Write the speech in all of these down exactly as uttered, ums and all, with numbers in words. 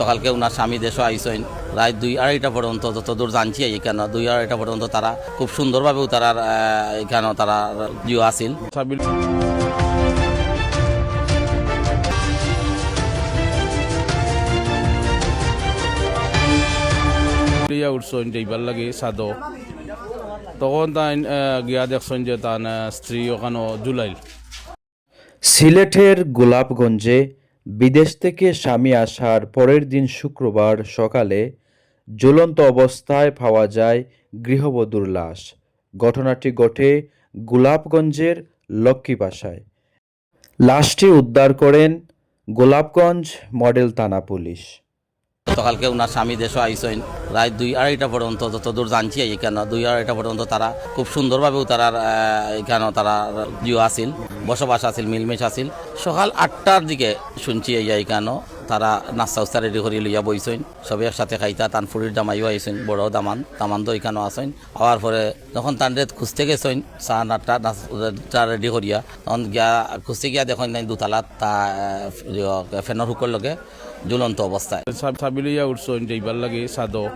সকালকে ওনার স্বামী দেশো আইছইন, রাইত দুই আড়াইটা পর্যন্ত, যতদূর জানছি, এইখানো দুই আড়াইটা পর্যন্ত তারা খুব সুন্দরভাবে তারার, আহ, এখানো তারা জিও আছিল। সাবিল ইয়া উঠছইন যাইবার লাগি সাদো, তখন তাইন, আহ, গিয়া দেখছইন যে তান, আহ, স্ত্রী ওখানো জুলাইল। সিলেটের গোলাপগঞ্জে বিদেশ থেকে স্বামী আসার পরের দিন শুক্রবার সকালে ঝুলন্ত অবস্থায় পাওয়া যায় গৃহবধূর লাশ। ঘটনাটি ঘটে গোলাপগঞ্জের লক্ষ্মীবাসায়। লাশটি উদ্ধার করেন গোলাপগঞ্জ মডেল থানা পুলিশ। গতকালকে ওনার স্বামী দেশো আইছইন, রাইত দুই আড়াইটা পর্যন্ত, যতদূর জানছি, এইখানো দুই আড়াইটা পর্যন্ত তারা খুব সুন্দরভাবে তারার, আহ, এখানো তারা জিও আছিল, বসবাস আছিল, মিলমিশ আছিল। সকাল আটটার দিকে শুনছি এই এখানো তারা নাস্তা উস্তা রেডি করি লইয়া বইছইন, সবে একসাথে খাইতা। তান ফুরির জামাইও আইছইন, বড় দামান, দামান্দও এখানো আছইন। আওয়ার পরে যখন তানরে খুঁজতে গেছইন, চা নাস্তা নাস্তা রেডি করিয়া, তখন গিয়া খুঁজতে গিয়া দেখইন নাই দুতলাত তা, আহ, ফ্যানর হুকর লগে ঝুলন্ত অবস্থায়। সাব-, সাবিল ইয়া উঠছইন যাইবার লাগি সাদো,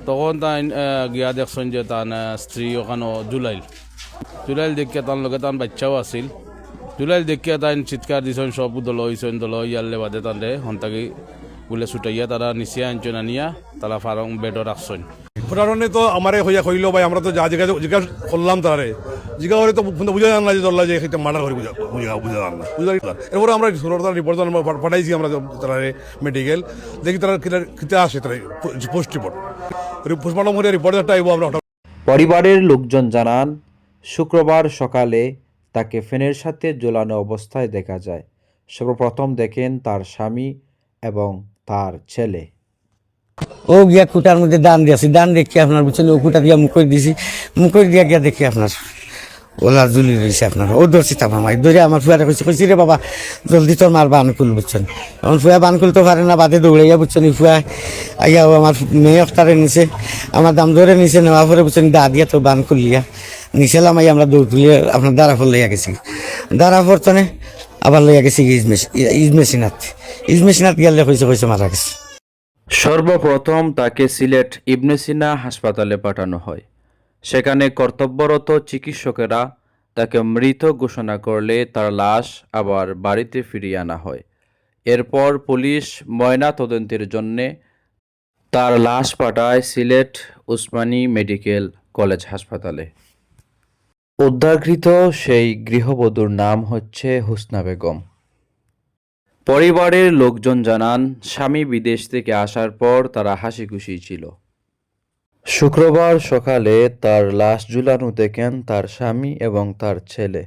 তখন তাইন, আহ, গিয়া দেখছইন যে তান, আহ, স্ত্রী ওখানো জুলাইল। জুলাইল দেখিয়া তান লগে তান বাচ্চাও আছিল। জুলাইল দেখিয়া তাইন চিৎকার দিছইন, সব দল হইছইন, দল হইয়ারলে বাদে তানরে হন্তাকি বুলে ছুটাইয়া তারা নিচে আনছইন, আনিয়া তারা ফারং বেডো রাখছইন। ঘটনাটা তো আমারে কইয়া কইলো, ভাই, আমরা তো যা জিজ্ঞাসা, জিজ্ঞাসা করলাম তারে। জিজ্ঞাসা করে তো বুঝা যায় না যে ধরলা যে এটা মার্ডার করে বুঝা, বুঝা, বুঝা যায় না। বুঝা যায় না। এরপরে আমরা সুরতার রিপোর্ট আমরা পা-, পাঠাইছি আমরা তারে মেডিকেল। দেখি তারা কিতা, কিতা আসে তারা পোস্ট রিপোর্ট। রি-, পোস্টমর্টম করে রিপোর্ট একটা আইবো আমরা। পরিবারের লোকজন জানান, শুক্রবার সকালে তাকে ফ্যানের সাথে ঝুলানো অবস্থায় দেখা যায়। সর্বপ্রথম দেখেন তার স্বামী এবং তার ছেলে। ও গিয়া কুটার মধ্যে ধান দিয়াছি, ধান দেখিয়া আপনার বুঝছইন, ও কুটা দিয়া মুখর দিছি, মুখর দিয়া গিয়া দেখি আপনার ওলা জুলি রইছে আপনার, ও ধরছি তাপা মাই, ধরে আমার ফুয়ারে কইছি, কইছি, "রে বাবা, জলদি তোর মার বান খুল", বুঝছইন। এখন ফুয়া বান খুলতে পারে না, বাদে দৌড়াইয়া, বুঝছইন, এই ফুয়া আইয়া ও আমার মেয়ে অখতারে নিছে, আমার দামান্দরে নিছে, নেওয়ার পরে, বুঝছইন, দা দিয়া তো বান খুলিয়া নিছিলাম, আইয়া আমরা দৌড় তুলিয়া আপনার দারাফর লইয়া গেছি, দারাফর তনে আবার লইয়া গেছি ইজ মেশিন, ইজ মেশিনাত, ইজ মেশিনাত গেলে কইছে, কইছে মারা গেছে। সর্বপ্রথম তাকে সিলেট ইবনে সিনা হাসপাতালে পাঠানো হয়। সেখানে কর্তব্যরত চিকিৎসকেরা তাকে মৃত ঘোষণা করলে তার লাশ আবার বাড়িতে ফিরিয়ে আনা হয়। এরপর পুলিশ ময়না তদন্তের জন্যে তার লাশ পাঠায় সিলেট উসমানী মেডিকেল কলেজ হাসপাতালে। উদ্ধারকৃত সেই গৃহবধূর নাম হচ্ছে হুসনা বেগম। পরিবারের লোকজন জানান, স্বামী বিদেশ থেকে আসার পর তারা হাসি খুশি ছিল। শুক্রবার সকালে তার লাশ ঝুলানো দেখেন তার স্বামী এবং তার ছেলে।